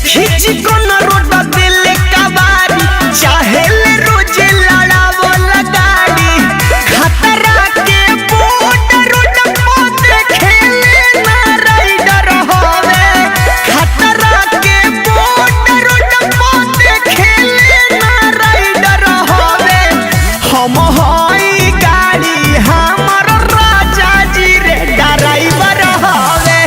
देखी चिकन रोड दिल कबारी, चाहे ले रोज लड़ावल गाड़ी। खतरा के बोट रोड पर देखेले ना राइडर होवे। खतरा के बोट रोड पर देखेले ना राइडर होवे। हम हई गाड़ी हमर राजा जी रे ड्राइवर हवे।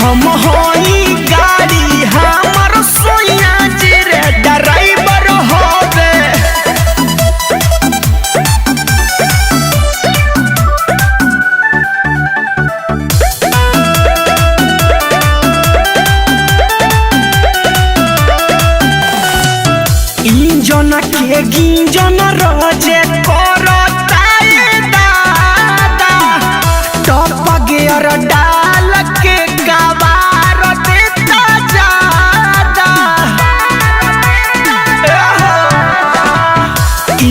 हम हई गाड़ी हमर सोया जी रे ड्राइवर हवे। इंजन के गिंजन रोजे करता ए दादा, टॉप गियर डाल के गवार देता जादा।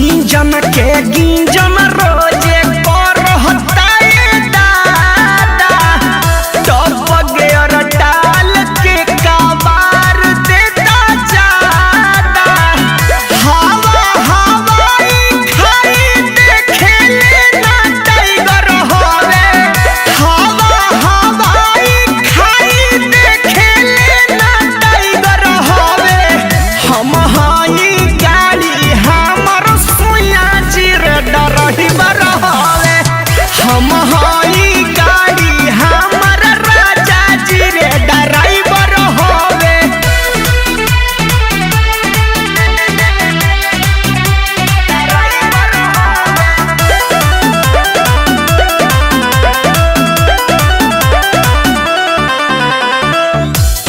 इंजन के गिंजन रोजे करता ए दादा, टॉप गियर डाल के गवार देता जादा। हवा हवाई खाई देखेले ना टाइगर होवे। हवा हवाई खाई देखेले ना टाइगर होवे। हम हई गाड़ी हमर सोया जी रे ड्राइवर होवे। हम हई गाड़ी हमर राजा जी रे ड्राइवर होवे।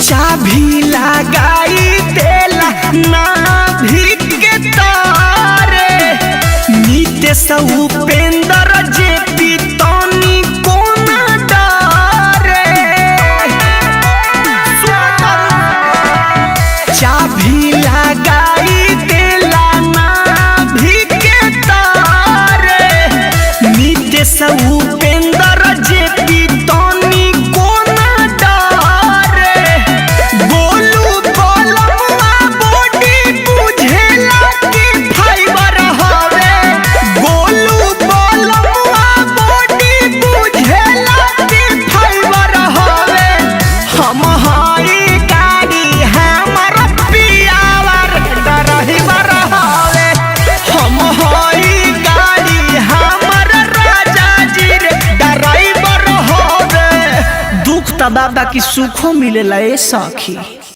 चाभी लगाई देला नाभि के तारे, नितेश उपेंद्र जे पी तनी कोना डरे। चाभी लगाई देला नाभि के तारे, नितेश उपेंद्र जे पी तनी कोना डरे। गोलू गोलमुआ बॉडी बुझेला कि फाइबर हवे। गोलू गोलमुआ बॉडी बुझेला कि फाइबर हवे। हम हई गाड़ी हमर पियावर ड्राइवर हवे। हम हई गाड़ी हमर राजा जी रे ड्राइवर हवे। दुख त बाबा की सुखो मिलेला ए सखी।